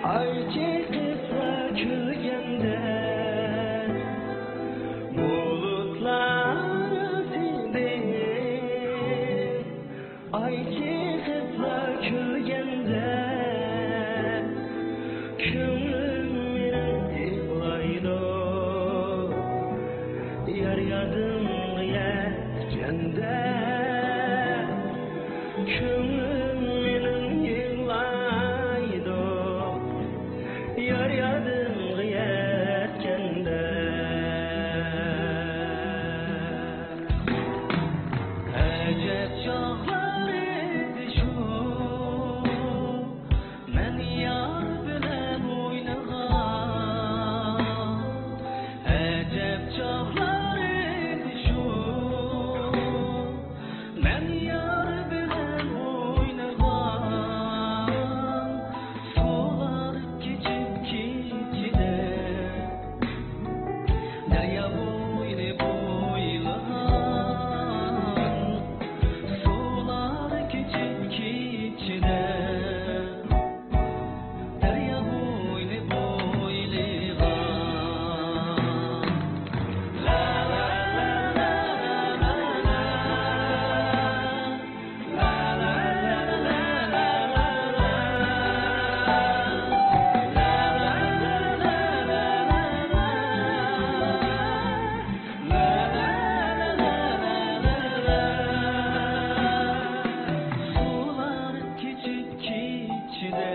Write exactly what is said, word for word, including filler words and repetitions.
ئاي چىقىپلا كۈلگەندە، بۇلۇتلار تىندى. ئاي چىقىپلا كۈلگەندە، كۆڭلۈم مېنىڭ يىغلايدۇ. يار يادىمغا يەتكەندە، كۆڭلۈم مېنىڭ يىغلايدۇ. يار يادىمغا يەتكەندە. ئەجەب چاغلار ئىدى شۇ، مەن يار بىلەن ئوينىغان. ئەجەب چاغلار ئىدى شۇ، مەن يار بىلەن ئوينىغان. سۇلار كېچىپ كېچىدە، دەريا بويىنى بويلىغان. سۇلار كېچىپ كېچىدە، دەريا بويىنى بويلىغان. سۇلار كېچىپ كېچىدە،